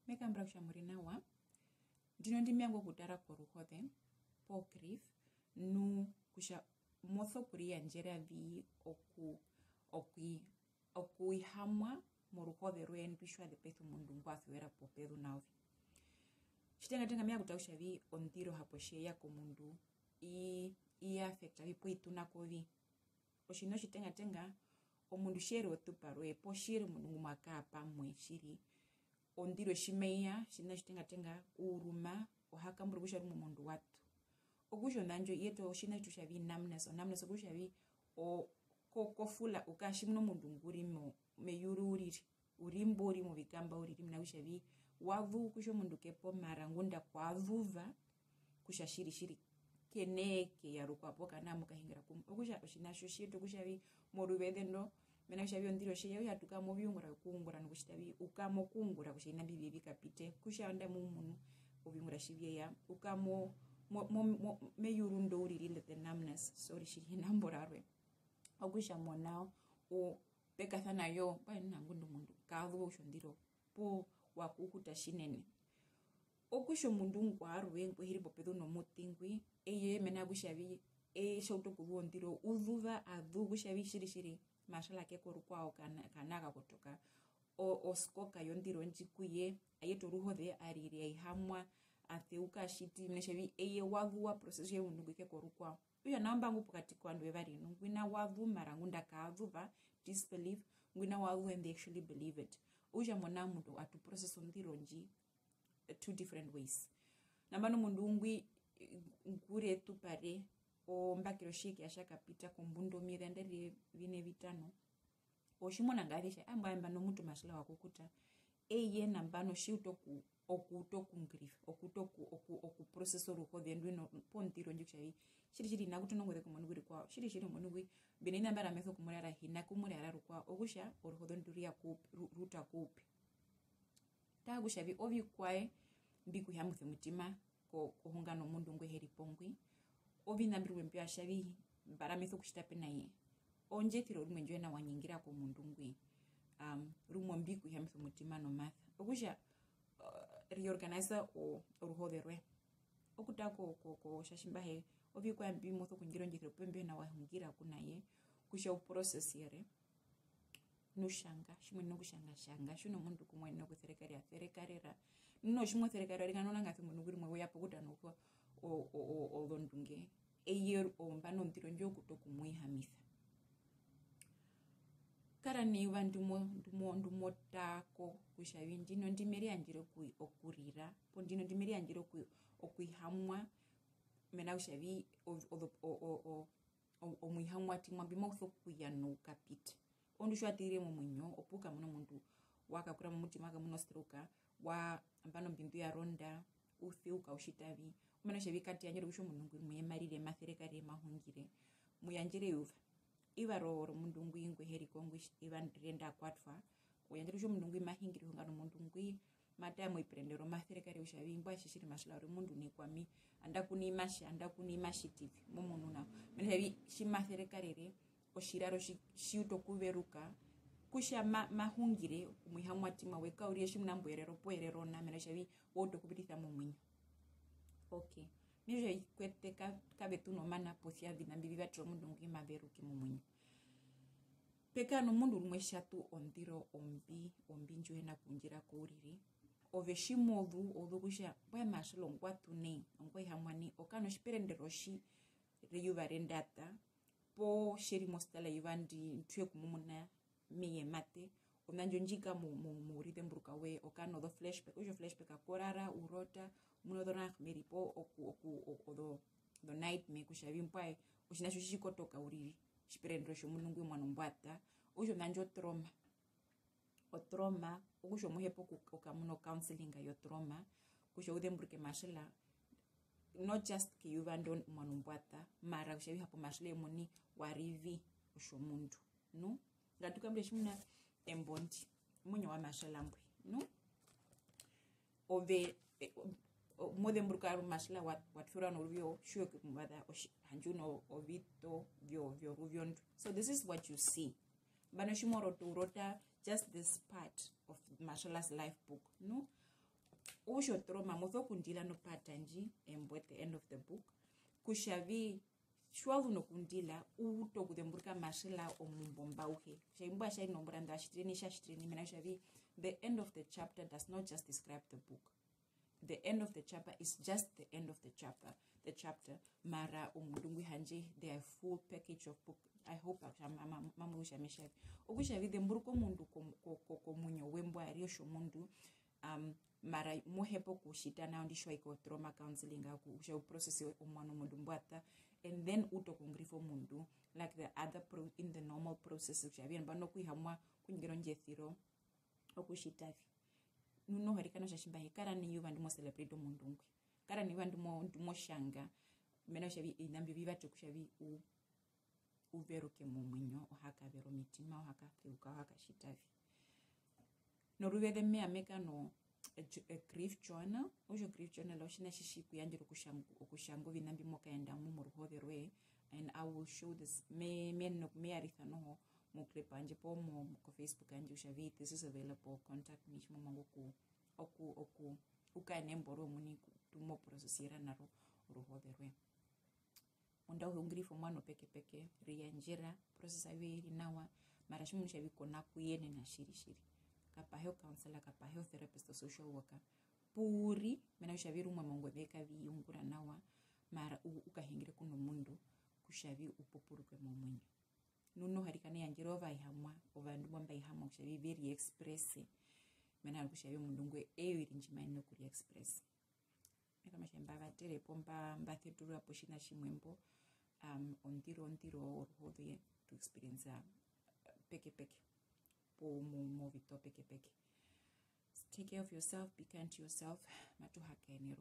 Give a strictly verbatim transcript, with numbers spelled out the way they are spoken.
Me kambura kutja mu ri nawa. Ndino ndi me vanga okutara koruhoze, poo grief, nu kutja mo sokuriyandjera vi oku-, okwi-, okuihamwa moruhoze rwee ndwi tji wa zepaisa omundu ngwa suvera popezu na ove. Tjitengatenga me vanga okutara kutja vi ondiro hapo tji ya komundu i-, i affecta vi poo i tuna ko vi. Otjiṋa otjitengatenga, omundu tje ri otupa roye poo tje ri omundu ngu mwa kara pamwe tjiri, ondiro tji mai ya, otjiṋa otjitengatenga, uuruma, o ha kambura kutja rumwe omundu wa ṱu. Okutja ona ndjo i yeta otjiṋa tji tu tja vi numbness, o numbness okutja vi o-, ko-, ko fula, u kara tjimuna omundu ngu ri mo-, meyuru uriri. U ri mbo u ri movikamba uriri, mena kutja vi wa zuu kutja omundu ke po mara ngunda kwa zuva kutja tjiri tjiri ke nee ke ya rukwao poo kanaa mu kahingira kumwe. Okutja otjiṋa tjo tji yeta kutja vi moruveze ndo, mena kutja vi ondiro tje ya okutja tu kara moviungura vyokuungura nokutjita vi u kara mokuungura kutja oviṋa mbi vi vi kapite, kutja anda mu munu oviungura tji vye ya u kara mo-, mo-, mo-, mo-, meyuru ndo uriri, the numbness, sorry, tjiri hi na mbo rarwe. Okutja monao u-, pe kasana yo, mbwae nena ngunda omundu kaa zuva kutja ondiro poo wa kukuta tjinene. Okutja omundu ngwarwe ngwe he ri popezu nomuṱi ngwi, eye mena rokutja vi, eye tja utu okuzuva ondiro, u zuva a zuu kutja vi tjiri tjiri, matjara ke ko rukwao kana-, kanaa ka kotoka. O-, oskoka yondiro ndji ku ye, a yeta oruhoze, a rire, a ihamwa, a seuka, a tjiti, mena kutja vi, eye wa zuva process yoye omundu ngwi ke ko rukwao. Okutja nao mba ngu pokati kovandu vevari nu, ngwina wa zu mara ngunda kaa zuva, disbelief, ngwina wa zu and they actually believe it. Okutja monao omundu atu process ondiro ndji, eh, two different ways. Nambano omundu ngwi, eh, ngu ri etupa re, ombakero tji ke ya tja kapita kombunda omieze nandarire vine vitano, otjimuna ngaavi tja, ah, mbwae nambano mutu matjila wa kukuta, eye nambano tji uta oku-, okuuta okungrief, okuuta oku-, oku-, okuprocessa oruhoze ndwi no-, pondiro ndji kutja vi, tjiri, tjiri, hi na kutonongoza komundu ngu ri kwao, tjiri, tjiri, omundu ngwi, mbi na oviṋa mbi me sokumurara, hi na kumurara rukwao, okutja oruhoze ndwi ru ya kuupi, ru-, ru uta kuupi? Taa kutja vi ovikwaye mbi ku hihamisa omutima ko-, kohunga nomundu ngwe he ri po ngwi. Oviṋa mbi rumwe mbi wa tja vi mba ramisa okutjita pe na ye. Ondjesiro rumwe ndji u hi na wa ningira komundu ngwi. Um, rumwe mbi ku hihamisa omutima nomasa. Okutja, uh, reorganize o-, oruhoze rwe. Okutaa ko-, ko-, ko-, tja tji mba hee, ovikwaye mbi mo sokuningira ondjesiro poo mbi u hi na wa hungira ku na ye, kutja u process yere. Nu tjanga, tji mo yenene okutjanga, tjanga, tji u nomundu ku mo yenene okuserekarera, serekarera. Nu noho tji mo serekarere, nangasi omundu ngu ri umwe we ya pokutana o-, o-, o-, o-, ozondunge. Eye omba nondiro ndjo okuuta okumuihamisa. Kara neyuva ndu mo-, ndu mo-, ndu mo taa ko kutja vi ndino ndi me riyandjere oku-, okurira, poo ndino ndi me riyandjere oku-, okuihamwa, mena rokutja vi o-, o-, o-, o-, o-, o-, omuihamwatima mbi mau sokuya noukapita. Orondu tji wa ṱizire momuinyo, opu u kamuna omundu wa kakura momutima, wa kamuna ostroke, wa, nambano ombindu ya ronda, u seuka, u tjita vi. Mena rokutja vi kati yandje kutja omundu ngwi muye ma rire, ma serekarere, ma hungire, mu yandjere eyuva. Eyuva ro-, romundu ngwi ngwe he ri ko ngwi, eyuva ndi renda a kwatwa, u yandjere kutja omundu ngwi ma hungire ohunga nomundu ngwi, ma tara moviperendero, ma serekarere kutja vi, mbwae tjiri tjiri matjila uri omundu nai kwami, andaku nai ma tja, andaku nai ma tjiti vi, mo munu nao. Mena kutja vi, tji ma serekarere, otjiraro tji-, tji uta okuveruka, kutja ma-, ma hungire, omuihamwatima we ka urire tjimuna mbo erero poo erero na, mena kutja vi, wa uta okupitisa momuinyo. Ok. Mehee kutja vi kwete ka-, kave ṱu nomana posi ya oviṋa mbi vi vatera omundu ngwi ma veruke momuinyo. Pe kara nomundu rumwe tja ṱu ondiro ombi, ombi ndji u hi na kuundjira ko uriri. Ove tji mo zuu, o zuu kutja, mbwae matjila ongwa ṱu nai, ongwa ihamwa nai, o kara notjiperendero tji reyuva renda a ṱa, poo tje ri mosipitala eyuva ndi, ndu twe ku mu muna, me ye mate, ona ndjo ndji kara mo-, mo-, mourizemburuka woye, o kara nozo flashback, okutja o flashback ko rara, u rota, u muna ozo nightmare poo oku-, oku-, o-, ozo, ozo nightmare kutja vi mbwae, otjiṋa tjo tji tji kotoka uriri, otjiperendero tjomundu ngwi omuano mbwa ṱa, okutja ona ndjo trauma. O trauma, okutja mo hepa oku-, okamuna o counseling yo trauma, kutja u zemburuke matjila, not just keyuva ndo omuano mbwa ṱa, mara kutja vi hapo matjila omuini wa ri vi otjomundu. Nu? Ngatu kambure tjimuna embo ndi, omuinyo wa matjila mbwi. Nu? Ove, eh, o-, o-, mo zemburuka ru matjila wa, wa tjiwa noruvyo, tji we ku mu vaza, otji-, handje u novito vyo-, vyoruvyo ndwi. So this is what you see. Nambano tji mo rota, u rota just this part of matjila's life book. Nu? Okutja o trauma mo sokundila nopata ndji embo at the end of the book, kutja vi tji wa zu nokundila u ute okuzemburuka matjela omumbo mba auhe. Kutja imbo a tja ina ombura ndo a tjitire nai, tja tjitire nai, mena kutja vi the end of the chapter does not just describe the book. The end of the chapter is just the end of the chapter, the chapter. Mara omundu ngwi handje, they are full package of book. I hope kutja ma- ma- ma- mamu kutja me tja vi. Okutja vi zemburuka omundu ko- ko- ko- komuinyo we mbwa ri otjomundu, um, mara mo hepa okutjita nao ndi tji wa i ko trauma counseling, aku- kutja u process omuano omundu mbwa ṱa, and then u ute okuungurisa omundu, like the other pro- in the normal process, kutja vi nambano okuihamwa okuningira ondjesiro, okutjita vi. Nu noho arikana kutja tji mba hee, kara neyuva ndi mo celebrate omundu ngwi, kara neyuva ndi mo- ndi mo tjanga, mena kutja vi- oviṋa mbyo vi vata kutja vi u- u veruke momuinyo, o ha kavera omitima, o ha kaseuka, o ha katjita vi. Noruveze me ya me kara no a, a grief journal. Okutja o grief journal otjiṋa tji tji ku yandjera okutjanga, okutjanga oviṋa mbi mo kaenda mo moruhoze rwoye, and I will show this, me- me- me yarisa noho mo clip yandje poo mo- ko Facebook yandje kutja vi this is available, contact me, tji mo vanga oku- oku- oku- u kare nembo roye omuini ku- tu mo processera na ro oruhoze rwoye. Munda auhe ungurisa omuano pekepeke, riyandjera, processa yoye i ri nawa, mara tjimuna kutja vi ko na kuyenena tjiri tjiri, kapahe o counselor, kapahe o therapist, o social worker, pu u ri, mena kutja vi rumwe mongoze ka vi ungura nawa, mara u- u kahungire ku nomundu kutja vi u pupuruke momuinyo. Nu noho arikana yandjera ovaihamwa, ovandu mbo mba ihamwa kutja vi ve ri expresse, mena rokutja vi omundu ngwi eyo oiri ndji ma yenene oku ri expressa. Me kamba kutja mba vatere poo mba- mba seturura potjiṋa tjimwe mbo, um, ondiro, ondiro oruhoze to experience, uh, pekepeke, poo mo- movito pekepeke. Take care of yourself, be kind to yourself, matu hakaene